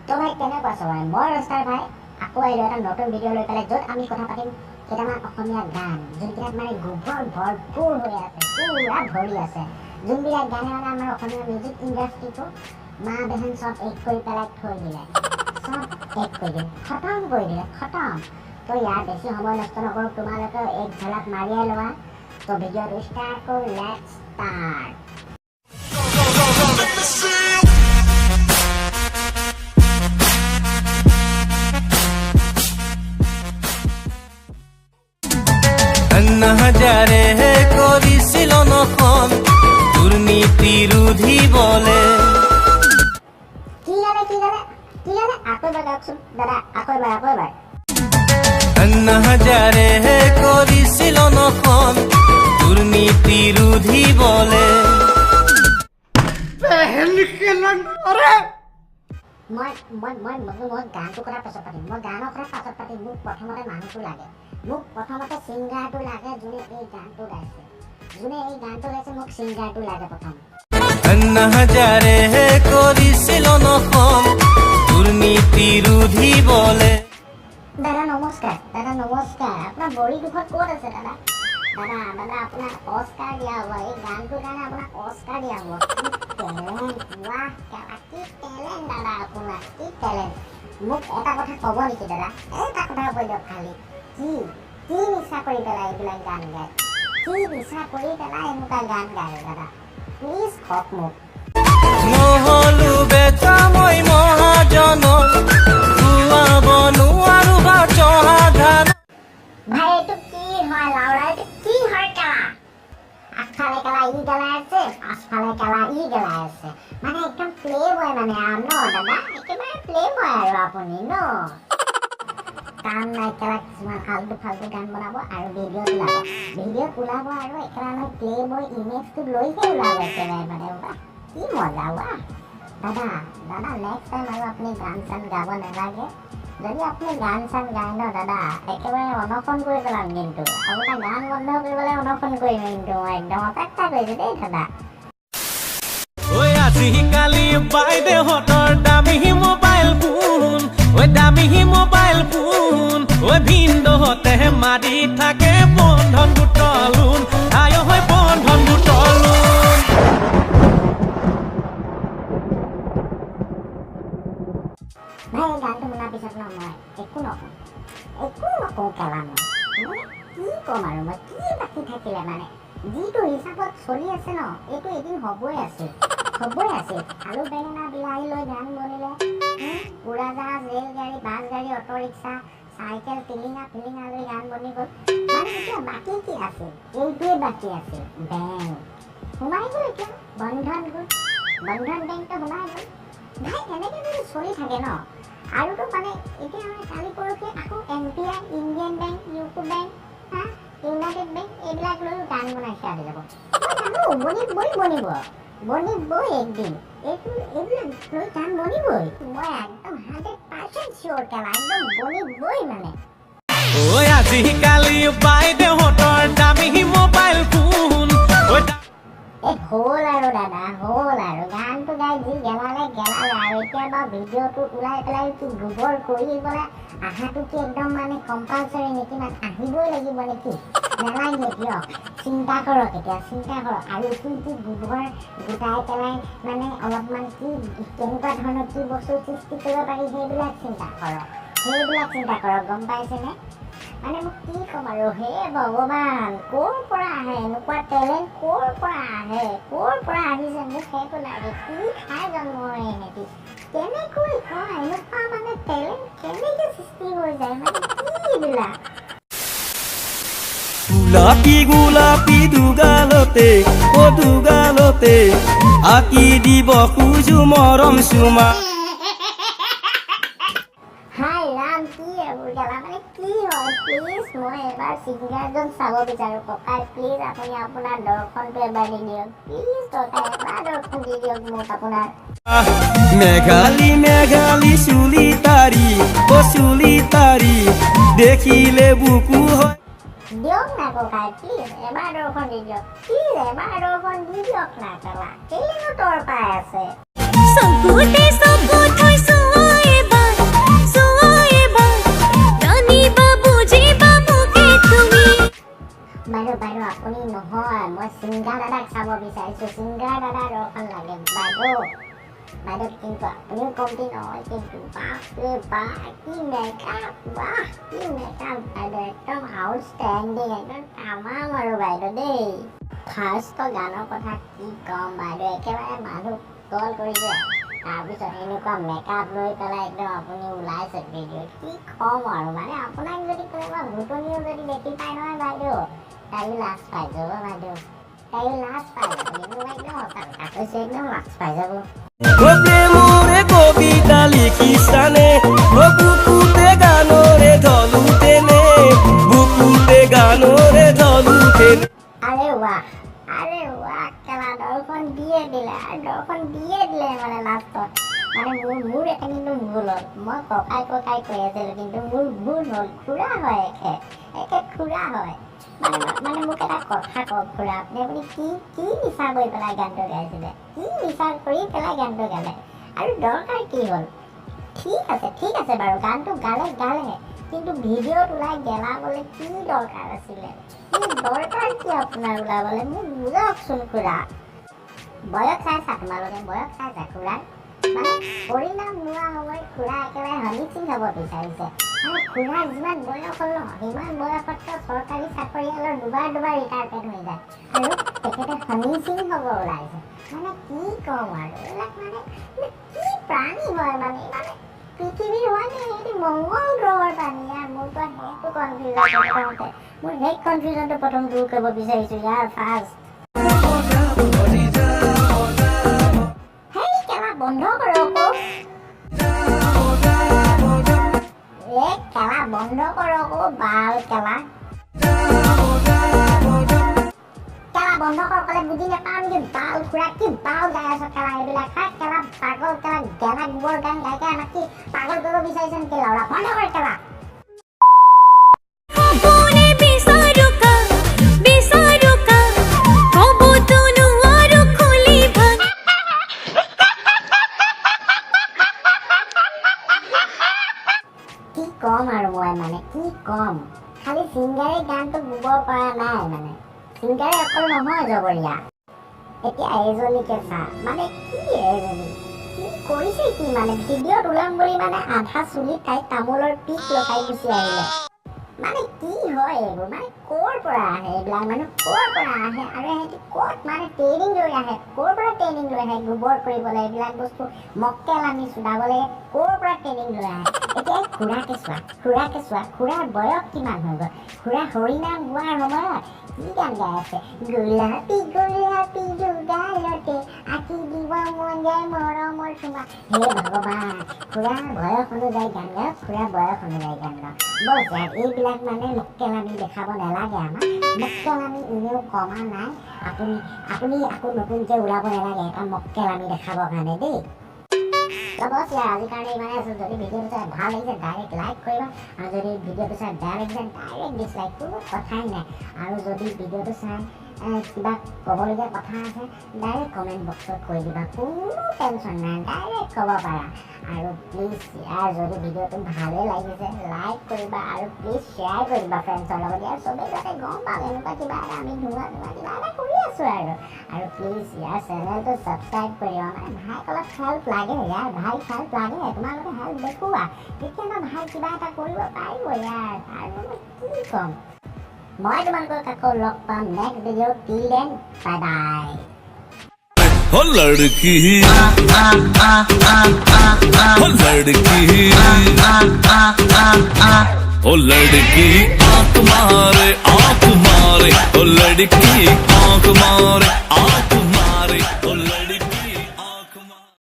তো ভাই কেনেকুৱা চবৰে, মই ৰস্তাৰ ভাই আকৌ আহিলোঁ এটা নতুন ভিডিঅ' লৈ পেলাই, য'ত আমি কথা পাতিম কেইটামান অসমীয়া গান যোনকেইটাত মানে গোবৰ ভৰপূৰ হৈ আছে, পুৰা ভৰি আছে, যোনবিলাক গানে মানে আমাৰ অসমীয়া মিউজিক ইণ্ডাষ্ট্ৰিটো মা বেহেন চব এক কৰি পেলাই থৈ দিলে, চব এক কৰি দিলে, খতম কৰি দিলে, খতম। তো ইয়াৰ বেছি সময় নষ্ট নকৰোঁ, তোমালোকেও এক ঝলক মাৰিয়াই লোৱা। তো ভিডিঅ'টো ষ্টাৰ্ট কৰোঁ, let's start. Anna Hazare কৰিছিল অনশন দুৰ্নীতি ৰোধী বলে। কি গালে, কি গালে, কি গালে? আকৌ এবাৰ গাওকচোন দাদা, আকৌ এবাৰ, আকৌ এবাৰ। আন্না হাজাৰে কৰিছিল অনশন দুৰ্নীতি ৰোধী বলে। মই মই মই মই গানটোৰ কথা পাছত পাতিম, মই গানৰ কথা পাছত পাতিম। মোক প্ৰথমতে মানুহটো লাগে, মোক প্ৰথমতে ছিংগাৰটো লাগে, যোনে এই গানটো গাইছে, যোনে এই গানটো গাইছে মোক ছিংগাৰটো লাগে প্ৰথম। আন্না হাজাৰে কৰিছিল অনশন দুৰ্নীতি ৰোধী বলে। দাদা নমস্কাৰ, দাদা নমস্কাৰ, আপোনাৰ বড়ি দুখন ক'ত আছে দাদা? দাদা, দাদা আপোনাক অস্কাৰ দিয়া হ'ব, এই গানটোৰ কাৰণে আপোনাক অস্কাৰ দিয়া হ'ব। কি টেলেণ্ট, ৱাহ কেলা, কি টেলেণ্ট দাদা আপোনাৰ, কি টেলেণ্ট। মোক এটা কথা ক'ব নেকি দাদা? এটা কথা কৈ দিয়ক খালি, কি কি নিচা কৰি পেলাই এইবিলাক গান গায়, কি নিচা কৰি পেলাই এনেকুৱা গান গায় দাদা, প্লিজ কওক মোক। নহলো বেচা মই মহাজনৰ, খুৱাব নোৱাৰো বা জহা ধান। ভাই এইটো কি হয় লাউৰা, এইটো কি হয় কেলা? আগফালে কেলা ই গেলাই আছে, পাছফালে কেলা ই গেলাই আছে, মানে একদম প্লে বয় মানে আৰু ন দাদা, একেবাৰে প্লে বয় আৰু আপুনি ন। কাম নাই কেলা, কিছুমান ফাল্টু ফাল্টু গান বনাব আৰু ভিডিঅ'ত ওলাব, ভিডিঅ'ত ওলাব আৰু একেবাৰে মানে প্লে বয় ইমেজটো লৈহে ওলাব একেবাৰে, মানে ৱাহ কি মজা ৱাহ। দাদা, দাদা নেক্সট টাইম আৰু আপুনি গান চান গাব নালাগে। যদি আপুনি গান চান গায় ন দাদা, একেবাৰে অনশন কৰি পেলাম কিন্তু, আপোনাৰ গান বন্ধ কৰিবলৈ অনশন কৰিম কিন্তু, মই একদম অপেক্ষা কৰিছোঁ দেই দাদা। ঐ আজিকালি বাইদেউহঁতৰ দামী মোবাইল ফোন, ঐ দামী মোবাইল ফোন, ঐ ভিনদেউহঁতে মাৰি থাকে বন্ধন গোটৰ লোন, আয় হৈ বন্ধন গোটৰ লোন। ভাই এই গানটো শুনাৰ পিছত ন মই একো নকওঁ, একো নকওঁ কেলা, মই মানে কি ক'ম আৰু, মই কি বাকী থাকিলে মানে যিটো হিচাপত চলি আছে ন, এইটো এদিন হ'বই আছিল, হ'বই আছিল। আলু বেঙেনা বিলাহী লৈ গান বনিলে, উৰাজাহাজ, ৰেলগাড়ী, বাছ গাড়ী, অট ৰিক্সা, চাইকেল, টিলিঙা ফিলিঙা লৈ গান বনি গ'ল। মানে এতিয়া বাকী কি আছিল? এইটোৱে বাকী আছিল, বেংক সোমাই গ'ল এতিয়া, বন্ধন গোট, বন্ধন বেংকটো সোমাই গ'ল। ভাই এনেকৈ যদি চলি থাকে ন, আৰুতো মানে এতিয়া মানে কালি পৰহি আকৌ N B I, Indian bank, UCO bank, হা, ইউনাইটেড বেংক, এইবিলাক লৈও গান বনাই ষ্টাৰ্ট হৈ যাব। মই জানো বনিবই, বনিব, বনিবই একদিন, এইটো এইবিলাক লৈ গান বনিবই, মই একদম 100% চিয়'ৰ কেলা, একদম বনিবই মানে। ঐ আজিকালি বাইদেউহঁতৰ দামী মোবাইল ফোন, ঐ এই হ'ল আৰু দাদা, হ'ল আৰু, গানটো গাই যি গেলালে গেলালে আৰু। এতিয়া বাৰু ভিডিঅ'টো ওলাই পেলাই কি গোবৰ কৰি পেলাই আহাটো কি একদম মানে কম্পালচৰি নেকি, মানে আহিবই লাগিব নেকি? নালাগে দিয়ক, চিন্তা কৰক এতিয়া, চিন্তা কৰক আৰু কি কি গোবৰ গোটাই পেলাই মানে অলপমান কি কেনেকুৱা ধৰণৰ কি বস্তু সৃষ্টি কৰিব পাৰি সেইবিলাক চিন্তা কৰক, সেইবিলাক চিন্তা কৰক, গম পাইছেনে? মানে মোক কি ক'ম আৰু, হে ভগৱান, ক'ৰ পৰা আহে এনেকুৱা টেলেণ্ট, ক'ৰ পৰা আহে, ক'ৰ পৰা আহিছে মোক সেইটো লাগে, কি খাই জন্ম হয় এনেকি, কেনেকৈ হয় এনেকুৱা মানে টেলেণ্ট কেনেকৈ সৃষ্টি হৈ যায়, মানে কি এইবিলাক? গোলাপী গোলাপী দুগালতে, অ দুগালতে আঁকি দিব খোজো মৰম চুমা। হাই ৰাম, কি এইবোৰ গেলা, মানে কি হয়? প্লিজ মই এবাৰ ছিংগাৰজন চাব বিচাৰোঁ ককাই, প্লিজ আপুনি আপোনাৰ দৰ্শনটো এবাৰ দি দিয়ক, প্লিজ ককাই এবাৰ দৰ্শন দি দিয়ক মোক আপোনাৰ। মেঘালী মেঘালী চুলি তাৰি, অ চুলি তাৰি দেখিলে বুকু হয়। দিয়ক না ককাই, প্লিজ এবাৰ দৰ্শন দি দিয়ক, প্লিজ এবাৰ দৰ্শন দি দিয়ক না কেলা, কেলেনো তৰ পাই আছে? চকুতে চকু থৈছো। বিচাৰিছোঁ, ছিংগাৰ দাদা দৰ্শন লাগে। বাইদেউ, বাইদেউ কিন্তু আপুনিও কমটি নহয় কিন্তু। বাপৰে বাপ, কি মেকআপ, বাহ কি মেকআপ বাইদেউ, একদম আউটষ্টেণ্ডিং, একদম তামাম আৰু বাইদেউ দেই। ফাৰ্ষ্টৰ গানৰ কথা কি ক'ম বাইদেউ, একেবাৰে মানুহ কল কৰিছে। তাৰপিছত এনেকুৱা মেকআপ লৈ পেলাই একদম আপুনি ওলাইছে ভিডিঅ'ত, কি ক'ম আৰু। মানে আপোনাক যদি কোনোবা ভূতনীও যদি দেখি পায় নহয় বাইদেউ, তাইও লাজ পাই যাব বাইদেউ, তাইও লাজ পাই যাব। কিন্তু মই একদম সঁচা কথা কৈছোঁ, একদম লাজ পাই যাব। ও প্ৰেমৰে কবিতা লিখিছানে, ও বুকুতে গানৰে ঢলুতেনে, বুকুতে গানৰে ঢলুতেনে। আৰে ৱাহ, আৰে ৱাহ, কেলা দৰ্শন দিয়ে দিলে, আৰু দৰ্শন দিয়ে দিলে। মানে লাষ্টত মানে মোৰ এটা কিন্তু ভুল হ'ল, মই ককাই ককাই কৈ আছিলোঁ কিন্তু মোৰ ভুল হ'ল। খুৰা হয়, এখেত এখেত খুৰা হয়। মানে মানে মোক এটা কথা কওক খুৰা, আপুনি কি কি নিচা কৰি পেলাই গানটো গাইছিলে? কি নিচা কৰি পেলাই গানটো গালে আৰু দৰকাৰ কি হ'ল? ঠিক আছে, ঠিক আছে বাৰু, গানটো গালে গালে, কিন্তু ভিডিঅ'ত ওলাই গেলাবলৈ কি দৰকাৰ আছিলে? কি দৰকাৰ কি আপোনাৰ ওলাবলৈ? মোক বুজাওকচোন খুৰা। বয়স চাইছা তোমালোকে? বয়স চাইছা খুৰাৰ? মানে পৰিণাম নোহোৱা সময়ত খুৰা একেবাৰে হনি সিং হ'ব বিচাৰিছে। মানে খুৰাৰ যিমান বয়স হ'ল ন, সিমান বয়সত চৰকাৰী চাকৰিয়ালৰ দুবাৰ দুবাৰ ৰিটায়াৰমেণ্ট হৈ যায়, আৰু তেখেতে হনি সিং হ'ব ওলাইছে। মানে কি ক'ম আৰু, এইবিলাক মানে কি প্ৰাণী হয়? মানে মানে পৃথিৱীৰ হয় নে সিহঁতি মংগল গ্ৰহৰ প্ৰাণী? ইয়াৰ মোৰতো সেইটো কনফিউজন, প্ৰথমতে মোৰ সেই কনফিউজনটো প্ৰথম দূৰ কৰিব বিচাৰিছোঁ ইয়াৰ ফাৰ্ষ্ট। সেই কেলা বন্ধ কৰক, এ কেলা বন্ধ কৰক, বাল কেলা, কেলা বন্ধ কৰ ক'লে বুজি নাপাওঁ নেকি? বাল খুৰা, কি বাল গাই আছ কেলা এইবিলাক? হা কেলা পাগল, কেলা গেলা গোবৰ গান গাই গাই আমাক কি পাগল কৰিব বিচাৰিছ নেকি লাউৰা? বন্ধ কৰ কেলা। সপোনে বিচাৰোকা বিচাৰোকা, ক'বতো নোৱাৰো খুলি ভাঙি। কি ক'ম আৰু মই, মানে কি ক'ম, খালি ছিংগাৰে গানটো গোব পৰা নাই। মানে ছিংগাৰে অকল নহয় জগৰীয়া। এতিয়া এইজনীকে চা, মানে কি এইজনী কি কৰিছে কি? মানে ভিডিঅ'ত ওলাম বুলি মানে আধা চুলিত তাই তামোলৰ পিক লগাই গুচি আহিলে। মানে কি হয় এইবোৰ? মানে ক'ৰ পৰা আহে এইবিলাক মানুহ? ক'ৰ পৰা আহে আৰু সিহঁতি ক'ত মানে ট্ৰেইনিং লৈ আহে? ক'ৰ পৰা ট্ৰেইনিং লৈ আহে গোবৰ কৰিবলৈ, এইবিলাক বস্তু মক্কেল আমি চুদাবলৈ ক'ৰ পৰা ট্ৰেইনিং লৈ আহে? এতিয়া এই খুৰাকে চোৱা, খুৰাকে চোৱা, খুৰাৰ বয়স কিমান হৈ গ'ল? খুৰা হৰিনাম গোৱাৰ সময়ত কি গান গাই আছে? গোলাপী গোলাপী দুগালতে আঁকি দিব মন যায় মৰমৰ চুমা। হে ভগৱান, খুৰাৰ বয়স অনুযায়ী গান গাওক, খুৰাৰ বয়স অনুযায়ী গান গাওক। বছ ইয়াৰ এইবিলাক মানে মক্কেল আমি দেখাব নালাগে আমাক। মক্কেল আমি এনেও কমা নাই, আপুনি আকৌ নতুনকৈ ওলাব নালাগে এটা মক্কেল আমি দেখাবৰ কাৰণে দেই। তো বছ ইয়াৰ আজিৰ কাৰণে ইমানেই আছিল। যদি ভিডিঅ'টো চাই ভাল লাগিছে ডাইৰেক্ট লাইক কৰিবা, আৰু যদি ভিডিঅ'টো চাই বেয়া লাগিছে ডাইৰেক্ট ডিছলাইক, কোনো কথাই নাই। আৰু যদি ভিডিঅ'টো চাই কিবা ক'বলগীয়া কথা আছে ডাইৰেক্ট কমেণ্ট বক্সত কৈ দিবা, কোনো টেনশ্যন নাই, ডাইৰেক্ট ক'ব পাৰা। আৰু প্লিজ ইয়াৰ যদি ভিডিঅ'টো ভালেই লাগিছে লাইক কৰিবা, আৰু প্লিজ শ্বেয়াৰ কৰি দিবা ফ্ৰেণ্ডছৰ লগত, ইয়াৰ চবেই যাতে গম পাওক এনেকুৱা কিবা এটা আমি ধুমা ধুমা কিবা এটা কৰি আছোঁ। আৰু প্লিজ ইয়াৰ চেনেলটো ছাবস্ক্ৰাইব কৰি দিবা। মানে ভাইক অলপ হেল্প লাগে, ইয়াৰ ভাইক হেল্প লাগে, তোমালোকে হেল্প দেখুওৱা, তেতিয়া ন ভাই কিবা এটা কৰিব পাৰিব ইয়াৰ। আৰু মই কি ক'ম, মই তোমালোকক আকৌ লগ পাম next video. Till then bye bye. हो लड़की, हो लड़की, हो लड़की, आंख मारे आंख मारे, हो लड़की।